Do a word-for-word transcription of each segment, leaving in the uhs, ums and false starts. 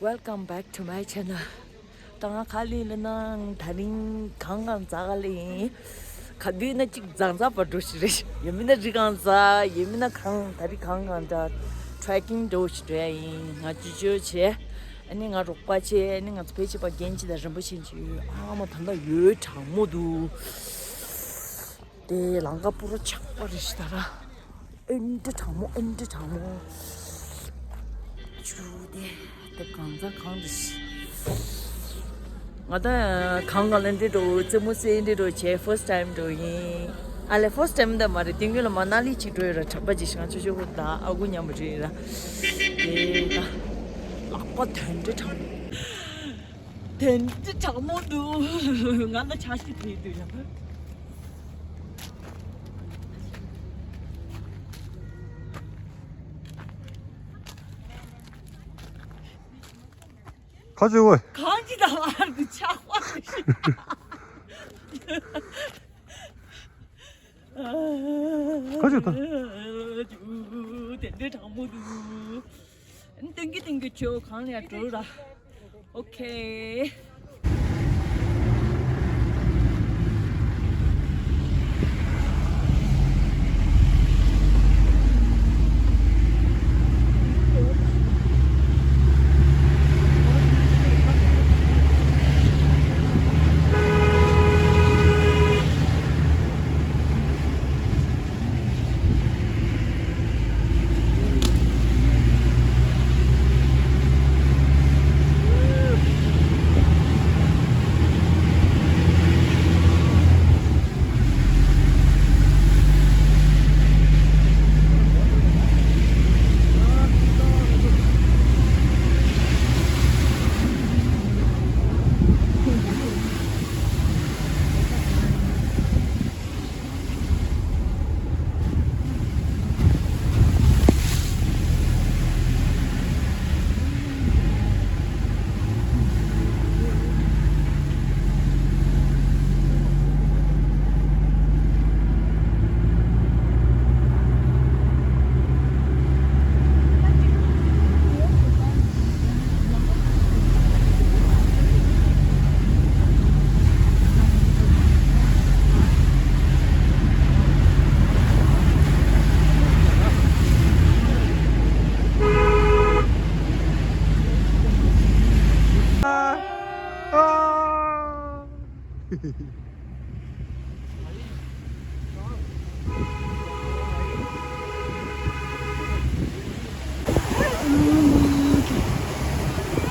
Welcome back to my channel. ད་ང་ག་ལ་ཡིན་ལབ་ན་ད་རིང་གངས་གངས་རྫ་ག་ལ་ཡིན། ག་དུས་ན་གཅིག་རྫ་རྫ་བར་འགྲོ་ཞིག་རེད། ཡིན་མིན་ན་རི་གངས་རྫ་ཡིན་མིན་ན་གངས་ད་རིང་གངས་གངས་རྫ་trekking འགྲོ་ཞིག་འགྲོ་ཡ་ཡིན། ང་ཅོ་ཅོ་བྱས། ཨ་ནི་ང་རོགས་པ་བྱས། ཨ་ནི་ང་ཚོ་ཕལ་ཆེར་ཕར་རྒན་གཅིག་དང་རིན་པོ་ཆེ་གཅིག་ཡོད། ཨ་མ་ད་ལྟ་ཡོད་གྲང་མོ་འདུག་དེ་ལམ་ཁ་པུ་ར་ཆགས་པ་རེད་ཤག་ད་ར། ཨེ་འདྲ་གྲང་མོ། ཨེ་འདྲ་གྲང་མོ། ཆུ་དེ་དེ་གང་ཚ་གང་རེད། ང་ད་གང་གང་ལ་འདི་འགྲོ། རྩེད་མོ་རྩེ་འདི་འགྲོ་བྱས་first time འགྲོ་ཡིན། ཨ་ལས་first time ད་མ་རེད། དེང་སྐྱོན་ལ་མ་ན་ལི་གཅིག་འགྲོ་ཡོད་ར། གྲྭ་པ་ཅིག་ང་ཆོ་ཆོ་གོ་ད་ཨ་ཁུ་མཉམ་པོ་འགྲོ་ཡོད་ར། དེ་ད་ལག་པ་དོན་འདྲ་གྲང་མོ། དེ་འདྲ་གྲང་མོ་འདུག་ང་ལ་ཆ་ཤས་དེ་འདུག་ཡ། ཁ་ཆེ་བོ། གང་ཅི་དང་བར་དུ་ཆགས་པ་རེད། ཁ་ཆེ་ད། དེ་འདྲ་གྲང་མོ་འདུག་ཏན་གི་ཏན་གི་ཁྱོད་གང་ལ་ཡ་འགྲོ་ར། ཨོ་ཁེ།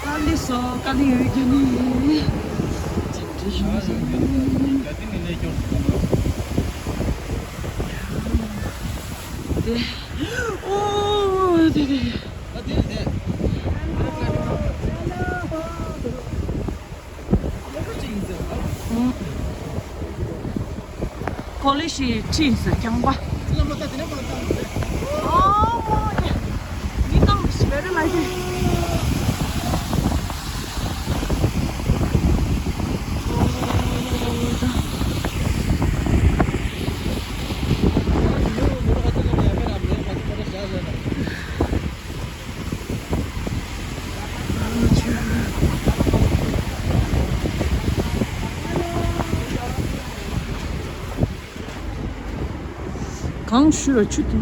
ཀ་ལི་སོ་ཀ་ལི་ཡོད་རྒྱུ་ནི། ཅི་འདྲ་ཞིག་ཟེར་ནི། དེ། ཨོ་དེ་དེ། ཀོ་ལི་ཤི་ཁྲིད་ཟེར་རྐྱང་པ། ཨོ་མོ་ཡ། མི་ནང་སྤེ་ར་ལ་ཡི། གངས་ཤུགས་ལ་ཆུ་དེ།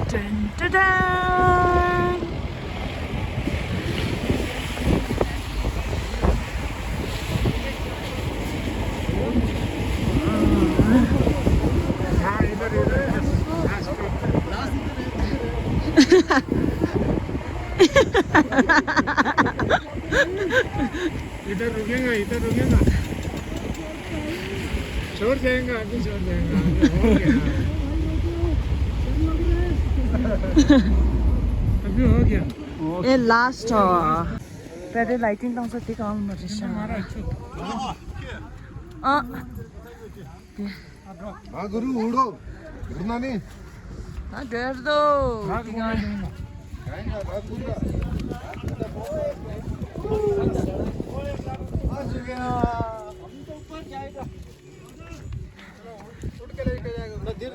ཏན་ཏན་ཏན། इधर रुकेगा, इधर रुकेगा। छोड़ जाएगा, अभी छोड़ जाएगा, अभी हो गया। अभी हो गया। ए लास्ट हो। पहले लाइटिंग तंग से ठीक आऊं मत। हाँ। हाँ गुरु उड़ो। उड़ना नहीं। हाँ डर दो। हाँ, ठीक है। जाएगा, रात गुरु का। आ चुके हैं। हम तो ऊपर जाएगा। ཨེ།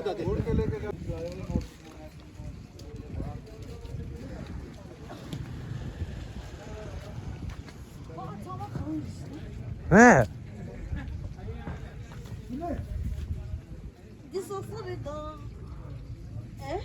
འདི་སོ་སོ་རེད་དོ། ཨེ།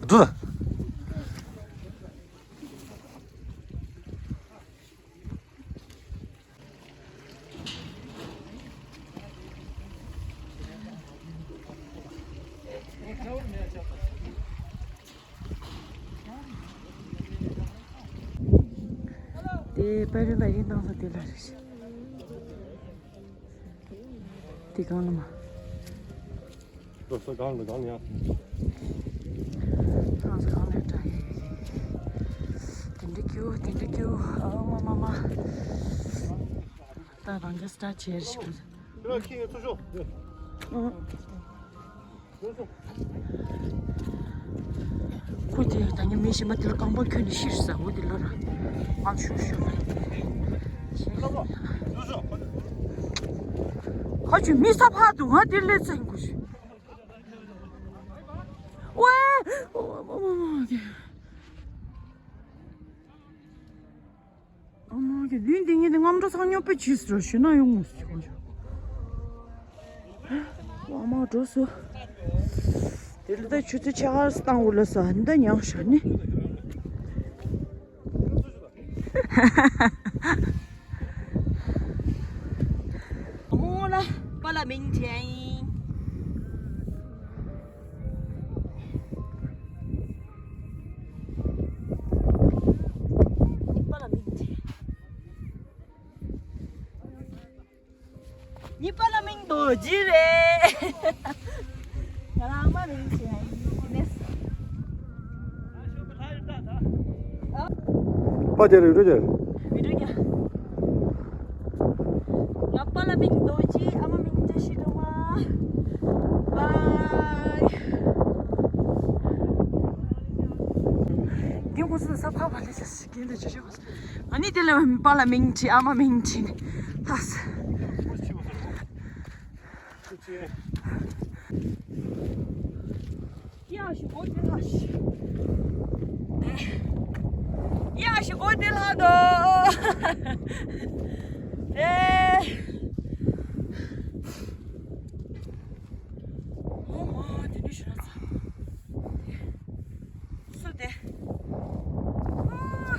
འགྲོ། དེ་པའི་རི་ལ་ཡིན་ནང་ལ་དེ་ལ་རེད། དེ་གང་ལ་མ། ལོ་སོ་གང་ལ་གང་ཡང་། ཧང་སང་ལས་འདྲ་ཡེ། དེ་འདྲ་ཁྱོད་དེ་འདྲ་ཁྱོད་ཨ་མ་མ་མ། ད་རང་གི་སི་ཊཱཊ་བྱས་རེ་ཞིག་ཁོ་ཚོ། ཁྱེད་ཚོ་ཤོག་ཨང་། ཁོ་དེ་ད་ནི་མི་ཤི་མ་དེ་ལ་རྐང་པ་ཁྱོན་ནས་ཤི་ས་འོ་དེ་ལ་ར། ང་ཤུ་ཤུ་ལ། ཁ་ཆུ་མི་ས་ཕག་འདུག་ང་དེ་ལས་ཚན་དགོས་ཤི། ཝེ། ཨོ་མ་གི་ལུས་འདི་ཉིད་དེ་རྔམ་འགྲོ་ཚང་ཉོ་པའི་ཕྱིས་སུ་ཞུ་ན་ཡོང་ངོ་ཟེར་གོ། ཨོ་མ་འགྲོ་སོ། དེ་ལ་ད་ཆུ་ཚོད་ཆ་ག་སྟངས་འུ་ལ་ས་འདི་ཉང་ཤར་ནི། ཨ་མོ་ལ་པཱ་ལགས་མིང་ཅན། ཉི་པཱ་ལགས་མིང་ཅན། ཉི་པཱ་ལགས་མིང་རྡོ་རྗེ་རེད། ང་རང་ཨ་མ་མིང་ཅན་ཡིན་ནས། པ་རྒྱལ་རེད་འགྲོ་རྒྱལ། མི་འགྲོ་རྒྱལ། ང་པཱ་ལགས་མིང་རྡོ་རྗེ་ཨ་མ་མིང་བཀྲ་ཤིས་སྒྲོལ་མ། བའི། འདི་ཁོ་ཚོ་ས་ཕག་པ་ལས་ས་སི་གིན་ལས་ཅི་ཞིག་ཨ་ནི་དེ་ལས་པཱ་ལགས་མིང་བྲིས་ཨ་མ་མིང་བྲིས་ནས་ལྷགས། ཡ་ཞུ་གོ་དེ་ལྷགས་ཤི། ཡ་ཞུ་གོ་དེ་ལྷགས་དོ། ཨེ། ཨོ་མ་དེ་ནི་ཞུ་ན་ཚ། སུ་དེ། ཨོ།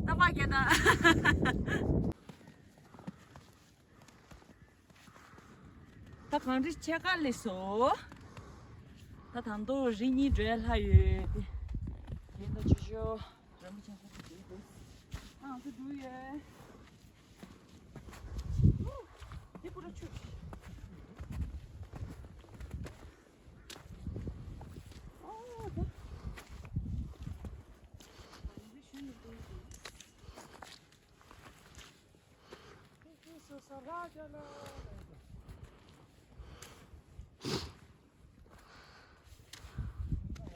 ད་པ་གེ་ད། ད་གངས་རི་ཕྱེད་ཀ་སླེབས་སོང་། ད་ད་དུང་རི་གཉིས་བགྲོད་ལྷག་ཡོད་དེ། དེ་ད་ཆུ་ཤོག་རི་མོ་ཆེན་པོ་དེ་འདུག་ཨ་ང་ཚོ་འགྲོ་ཡོད། འདི་པུ་ར་ཆུ། ཨོ་ད།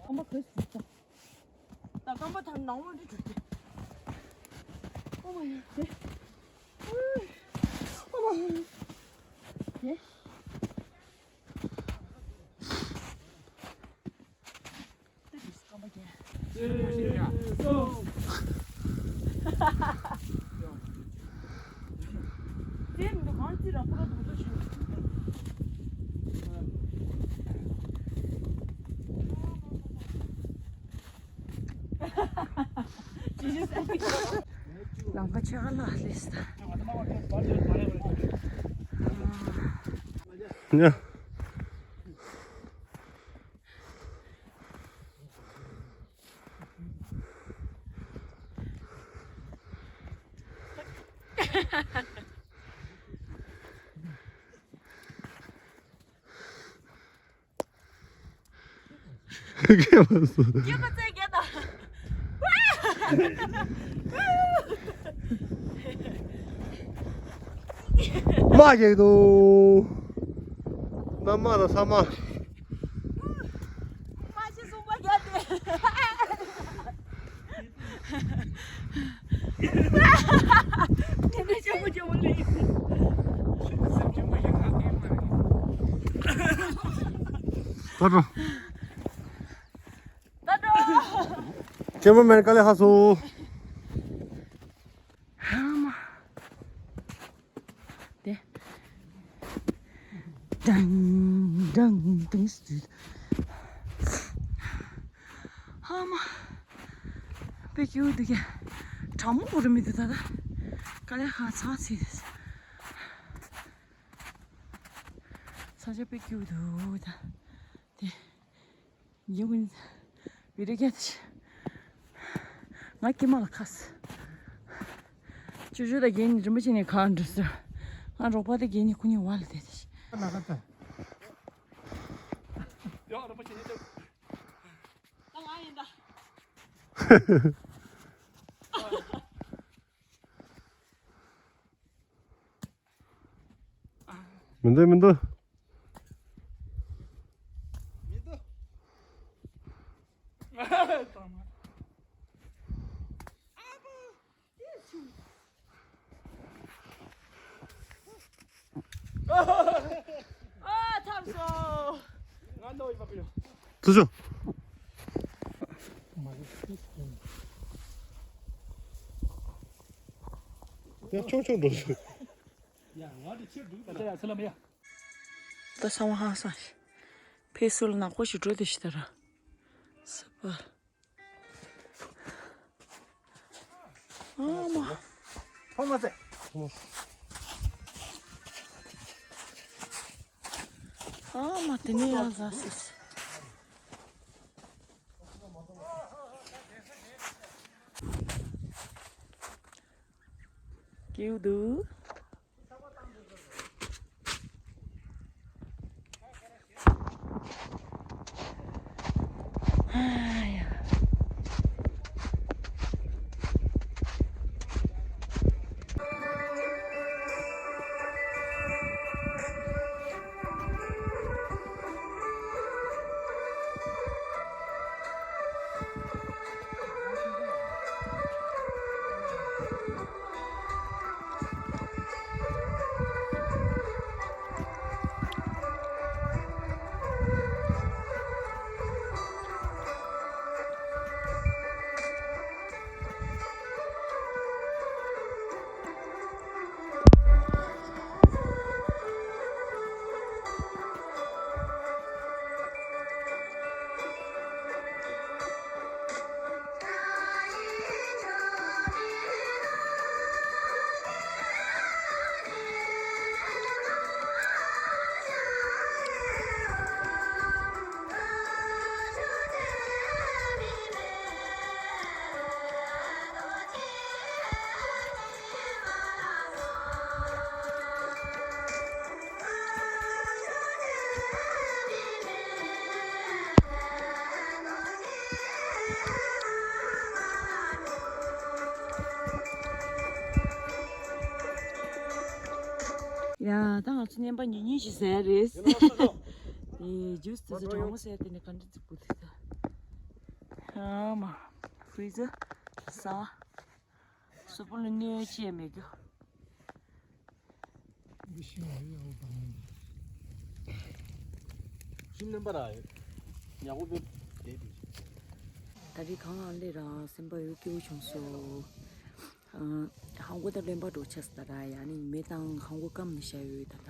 རྐང་པ་ག་ཟུག་ད། ད་རྐང་པ་ད་ནང་ལོགས་འདི་འགྲོ་གི། ཨོ་མ་ཡ་དེ། ཨོ་མ་ཡ་དེ། ལམ་ཁ་ཕྱེད་ཀ་ལ་སླེབས་ད། ཡ། ཁྱེད་མ་སོང་། སྐྱེས་པ་ཚེ་རྒྱལ་དང་། མ་རྒྱལ་དང་། ས་མ་ར་ས་མ། ཕ་ཆེ་གསུམ་པ་རྒྱབ་སྟེ། ཉི་མ་ཆེན་པོ་ཆེན་པོ་ལས། ད་འགྲོ། ད་འགྲོ། ཆེན་པོ་མེར་ཀ་ལེ་ཧ་སོ། ཧ་མ། དེ། ཌང་ཌང་ཌང་ཟེར། ཧ་མ། དཔེ་སྐྱིད་པོ་འདུག་གས། གྲང་མོ་འོ་རེ་མི་འདུག་ད་ལྟ། དཀའ་ལས་ཁག་ཚ་ཚིག་ས་ཆ་དཔེ་སྐྱིད་པོ་འདུག་ད། དེ། ཡོད་ཀུན། བི་རི་ཀ་ཏི་ཤི། ང་ཀི་མ་ལ་ཁ་སི། ཅུ་ཅུ་དང་རྒན་རིན་པོ་ཆེ་ནས་གར་འགྲོ་ཟེར། ང་རོགས་པ་དང་རྒན་ནི་ཁུ་ཉི་བ་ལ་དེ་དེ་ཤི། ན་ཁ་ཏ། ཡོ་རིན་པོ་ཆེ་ནས་ཏེ། ད་ང་ཡིན་ད། མི་འདུག་མི་འདུག་མི་འདུག་ཨ་ཐབས་སོ། ང་ནོ་ཡི་མ་པི་ཡོ། ཐུ་ཆོ། ཡ་ཆུང་ཆུང་འགྲོ། ད་ཚ་བ་ཧང་སང་། ཕེ་སུལ་ནག་པོ་ཞིག་འགྲོ་དེ་ཤི་ད་ར། སི་པ། ཨ་མ། ཐོ་མ་ཚེ། ཨ་མ་དེ་ནས་ཡང་ཟ་སྲིད། སྐྱིད་འདུག་ཡ། ད་ང་ཚོ་བརྙན་པ་ཉུང་ཉུང་ཞིག་ཟ་ཡ་རེད། ཡིན་ན་སོ་སོ། ཨེ། ཇུས་དེ་ཚོ་གྲང་མོ་ཟས་དེ་ནི་ག་འདྲ་ཚིག་པོ་དེ་ད། ཨ་མ། ཕི་རི་ཛར་ཟ། སོ་པོ་ལ་གནོད་བྱེད་མེད་རྒྱུ། འདི་ཤིང་བ་ཡོད་པ་ནི། ཤིང་རྣམ་པ་ར་ཡོད། ཉག་གུ་བེ་དེ་དེ། ད་རེས་གངས་ལ་སླེབས་ར་སེམས་པ་ཡོད་སྐྱིད་པོ་བྱུང་སོང་། ཨ། ཧང་གོ་དང་བློན་པ་འགྲོ་ཆགས་ད་ར་ཡ་ནི་མེ་དང་ཧང་གོ་སྐམ་ནས་བཞག་ཡོད་ད་ད།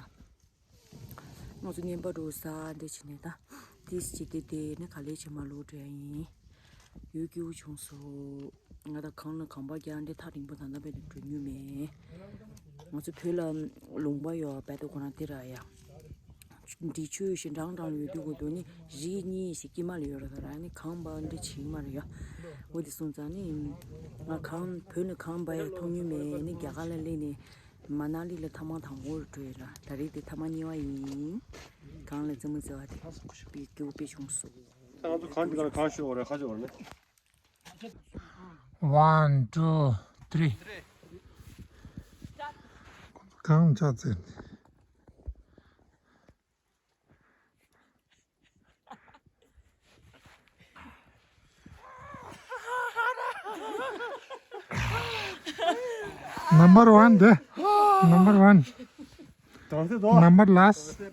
ང་ཚོ་བརྙན་པ་འགྲོ་ས་འདི་བྱས་ནས་ད། ཏིས་ཅི་དེ་དེ་ནི་ག་ལེ་བྱེད་མ་ལོག་འགྲོ་ཡ་ཡིན། ཡོད་སྐྱིད་པོ་བྱུང་སོང་། ང་ད་གང་ན་གང་པ་རྒྱག་འདི་ཐག་རིང་པོ་ད་ལྟ་བས་འགྲོ་མྱོང་མེད། ང་ཚོ་བོད་ལ་ལུང་པ་ཡོད་པས་ད་ཁོ་རང་དེ་ར་ཡ། འདི་ཆུ་ཞིག་འགྲང་འགྲང་ཡོད་དུས་གོ་དོ་ནི་རི་གཉིས་ཤིག་དཀྱིལ་མ་ལ་ཡོད་ར་ད་ར་ནི་གང་པ་འདི་བྱེད་མ་ར་ཡ། འོ་དེ་སོང་ཙང་ནི། ང་གང་བོད་ནས་གང་པ་ཡ་མཐོང་མྱོང་མེད་ནི་རྒྱ་གར་ལ་སླེབས་ནས། མ་ན་ལི་ལ་ཐ་མག་དང་པོར་འགྲོ་ཡོད་ལ་ད་རེས་དེ་ཐ་མག་གཉིས་པ་ཡིན། གངས་ལ་རྩེད་མོ་རྩེ་བ་དེ་དཔེ་སྐྱིད་པོ་དཔེ་བྱུང་སོང་། ད་ང་ཚོ་གངས་འདི་ག་ལ་གངས་ཤོར་བ་རེད་ཁ་ཤོར་བ་རེད། One, two, three. གངས་ཆགས་ཚེ། Number one དེ། Number one། གྲངས་ཚད་དོ། Number last།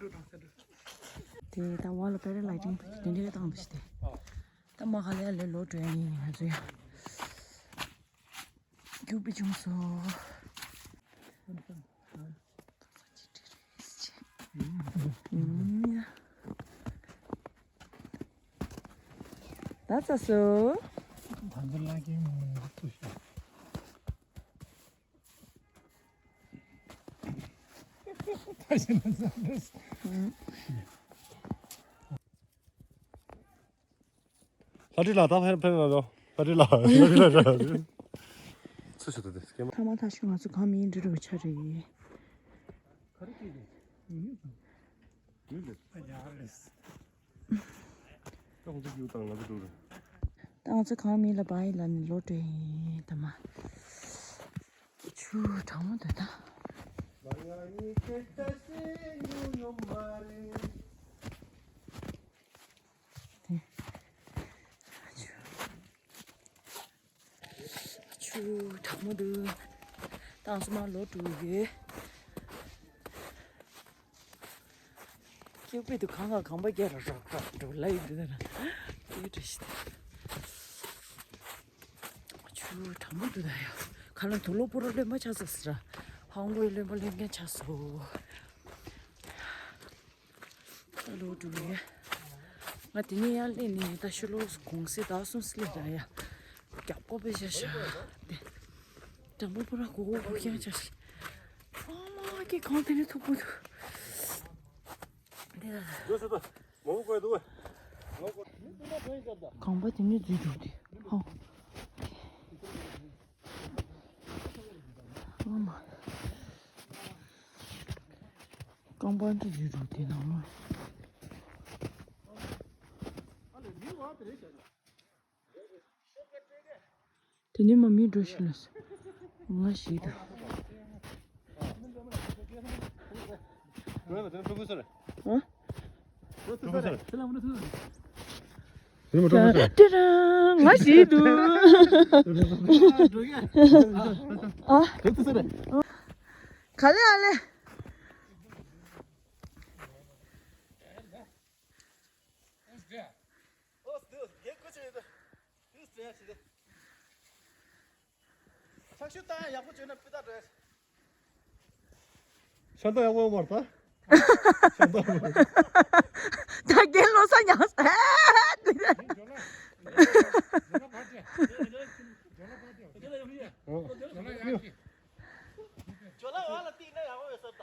དེ་ད་བ་ལ་པེ་ར་ལའི་ཌིང་དེ་འདྲའི་བཏང་འདུག་ཤི་དེ། ད་མ་ཧ་ལས་ལས་ལོ་དྲན་ཡིན་ང་ཚོ་ཡང་། རྒྱུག་པའི་ཅུང་སོ། ད་ཚ་སོ། ད་འདི་ལ་ཀྱི་མི་ཐུ་ཤི། ད་ཤི་ན་ཚ་འདྲེས། ལྷ་བྲིས་ལགས་ད་ཕེབས་ཕེབས་ལ་འགྲོ། ལྷ་བྲིས་ལགས་ལྷ་བྲིས་ལགས་ཚུར་ཤོག་ད་དེ་སྐྱེས་མ། ཐ་མ་ཐ་ཤོད་ང་ཚོ་གང་མིན་འདྲི་རུ་ཆ་རེད། ད་ང་ཚོ་གང་མིན་ལ་བ་ཡི་ལ་ནི་ལོ་དྲན་ཡིན་ད་མ། ཆུ་གྲང་མོ་འདུག་ད། ཆུ་གྲང་མོ་འདུག་ཏང་སུ་མ་ལོ་དྲུག་ཡོད། ཀྱུ་པི་དུ་གང་ག་གང་པ་རྒྱ་ར་རག་རག་འགྲོ་ལ་ཡི་འདི་ན་ཀྱུ་འདྲ་ཞིག་ཆུ་གྲང་མོ་འདུག་ད་ཡ། ཁ་ལ་དུག་ལོག་པོ་ར་ལེན་པ་ཆགས་ས་སི་ར། ཧང་གོའི་ལེན་པ་ལེན་མཁན་ཆགས་སོ། ད་ལོ་དྲུག་ཡོད། ང་དེ་ནས་ཡར་སླེབས་ནས་ད་ཕྱི་ལོགས་གུང་སེང་ཟླ་གསུམ་སླེབས་ར་ཡ། རྒྱབ་ཀོ་པའི་ཤ་ཤ། དེ། འགྲམ་པོ་པོ་ར་གོ་གོ་གོ་ཁྱང་ཆ་ཤི། ཨ་མ་ཀྱི་གང་དེ་ནས་ཐུག་པོ་འདུག་དེ་ལ་ལ། གངས་པ་དེ་ནས་འཛུལ་འགྲོ་དེ། ཧོ། ཨ་མ། རྐང་པ་འདི་ཡོད་རུང་དེ་ནང་ལོགས། དེ་ནས་མ་མི་འགྲོ་ཤི་ལ་སོ། ང་ཞིག་དང་། ཨ། ང་ཞིག་འདུག་ཨ། ག་ལེ་ཨ་ལེ། ཕྱག་ཤུལ་བཏང་ཡག་པོ་བྱོས་ན་སྤུས་དག་འགྲོ་ཡ། ཤ་མདོག་ཡག་པོ་ཡོད་མ་རེད་ད། ཤ་མདོག་ཡག་པོ་ཡོད། ད་རྒན་བློ་བཟང་ཉག་ས། ཇོ་ལ་བ་ལ་བལྟས་ན་ཡག་པོ་ཡོད་ས་ད།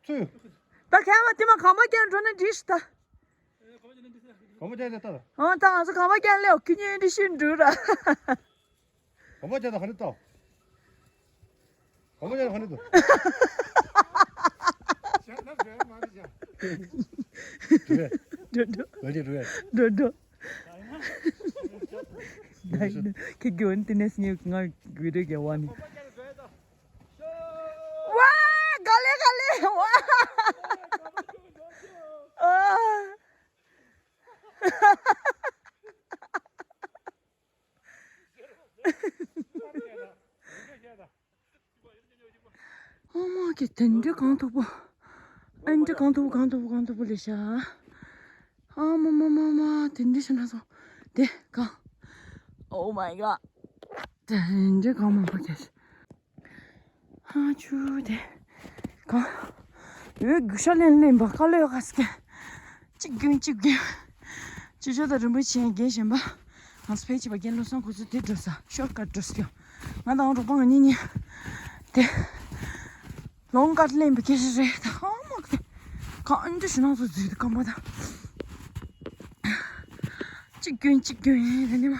ཚུ། ད་ཁྱེད་མ་དེ་མ་གང་མ་ཀྱང་འགྲོ་ན་འགྲིག་ཤི་ད། གང་མ་ཀྱང་ལས་ད། ཨང་ད་ང་ཚོ་གང་མ་ཀྱང་ལས་ཁྱི་ཉིན་འདི་ཤི་འགྲོ་ར། གང་མ་ཀྱང་ད་ག་ནི་ད། གང་མ་ཀྱང་ག་ནི་ད། འགྲོ་འགྲོ། འགྲོ་འགྲོ། འགྲོ་འགྲོ། ཁྱི་རྒྱུ་འོན་ཏེ་ནས་སྙིང་ང་བི་རེ་གེ་བ་ནི། ཝ། ག་ལེ་ག་ལེ་ཝ། ཨ། ཨ་མ་ཀི་དེ་འདྲ་གང་ཐུབ་པོ། ཨ་འདྲ་གང་ཐུབ་པོ་གང་ཐུབ་པོ་གང་ཐུབ་པོ་ལས་ཤ། ཨ་མ་མ་མ་མ་དེ་འདྲ་ཤ་ན་སོང་། དེ་གང་། Oh my god། དེ་འདྲ་གང་མང་པོ་ཁྱེར། ཧ་ཆུ་དེ། གང་། འོད་གུ་ཤ་ལེན་ལེན་པ་ཀ་ལོས་ག་སྐད། གཅིག་རྒྱུན་གཅིག་རྒྱུན། ཅི་ཅོ་དང་རིན་པོ་ཆེ་རྒན་གཞན་པ། ང་ཚོ་ཕལ་ཆེ་བ་རྒན་བློ་བཟང་ཁོ་ཚོ་དེ་འགྲོ་ས་ཤོར་ཀ་འགྲོ་ས་ཡོད། ང་དང་རོགས་པ་ང་གཉིས་གཉིས། དེ། ལོང་ཀར་ལེན་པའི་སྐད་ཆ་རེད་ད་ཧ་མ་གི། གང་འདྲ་ཞུ་ན་ཚོ་འཛུལ་དུ་སྐམ་པ་དང་། གཅིག་རྒྱུན་གཅིག་རྒྱུན་ཡིན་དེ་ནི་མ།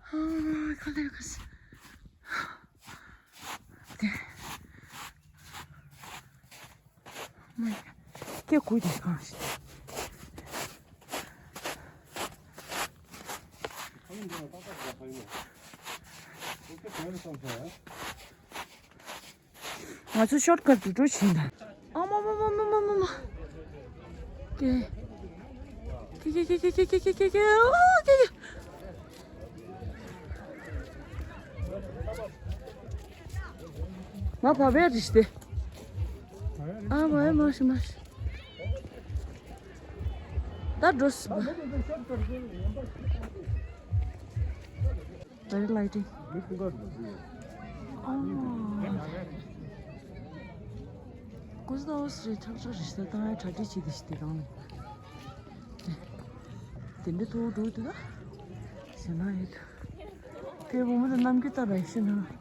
ཧ་མ་ཁ་ལེར་ག་སི། དེ། མ་ཡ། སྐྱེ་དགུ་དེ་གང་ཞིག་ང་ཚོ་ཤོར་ཀ་འགྲོ་འགྲོ་བྱེད་ད། ཨ་མ་མ་མ་མ་མ་མ་མ། ཀེ། ཀེ་ཀེ་ཀེ་ཀེ་ཨོ་ཀེ་ཀེ། མ་བབས་པའི་རིས་ཏེ། ཨ་མ་ཡ་མ་ཤི་མ་ཤི། ད་འགྲོ་སྲིད་པ། Very lighting. ཀུ་ཟླ་བ་སི་རེད་ཐག་ཆོད་རེད་ཤི། ད་ཡ་གྲ་སྒྲིག་བྱེད་དེ་ཤི་དེ་གང་ནས། དེ་འདྲ་ཐུག་འགྲོ་དུས་ད། ཟེར་ན་ཡོད། དེ་བུ་མོ་དང་ནམ་རྒྱུན་ལྟར་རེད་ཤི་ན།